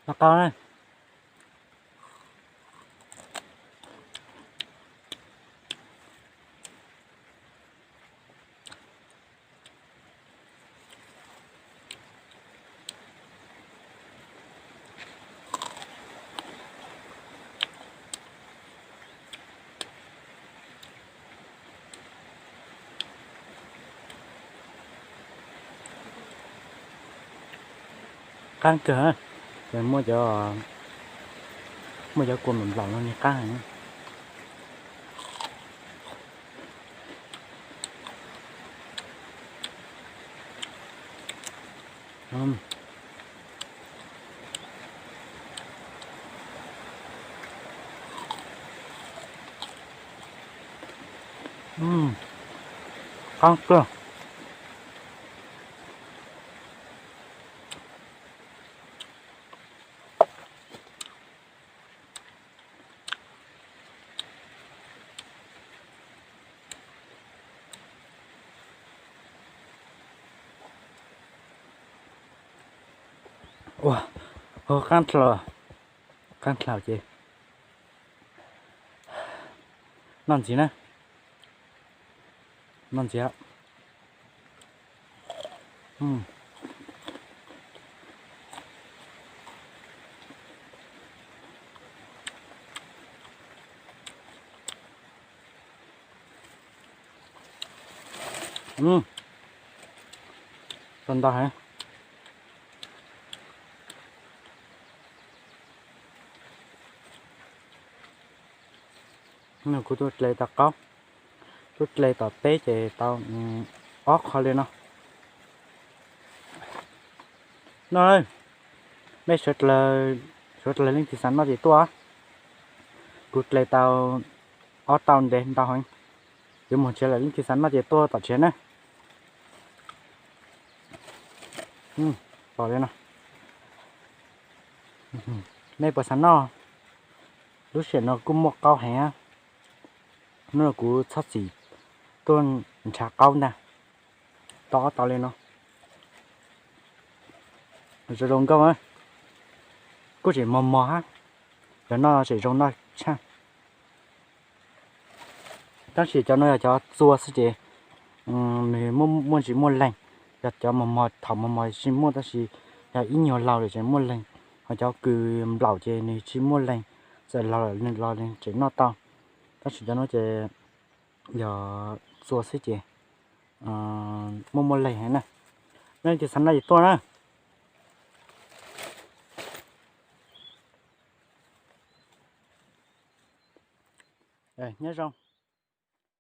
Noj qab na. Qab kawg, ces muaj cov, muaj cov kua nplaum nplaum no nws qab heev. Qab kawg. Ua, qab dlhau, qab dlhau ces noj ntxiv na, noj ntxiv. Tau ntau heev. Kuv tus dle tau qaub, tus dle tom teb ces tau ob qho li no. No, mej sawv dlawg, sawv dlawg leej twg xav noj ces tuaj. Kuv dle tau ob tau ntev ntau heev. Yuav mus nrhiav lawm leej twg xav noj ces tuaj tom nrhiav na. Pom li no. Mej puas xav noj? Lub sij hawm no kuj muaj qaub heev. Hnub no kuv txhob txwm tuaj nrhav qaub ntag. Tau ob tau li no. Zoo zoo nkauj, kuj tseem mos mos hab. Cov no tseem zoo noj tshaj. Tab sis cov no yog cov txua xwb ces nws muaj tsis muaj leeg. Yog cov mos mos, thaum mos mos tsis muaj, tab sis yog ib nyuag laug lawm tseem muaj leeg. Ho cov kws nplaum ces nws tsis muaj leeg, txawm laug los nws tseem noj tau. Tab sis cov no ces yog txua xwb ces muaj muaj leeg heev na. Leej twg xav noj ces tuaj na. Nyob zoo.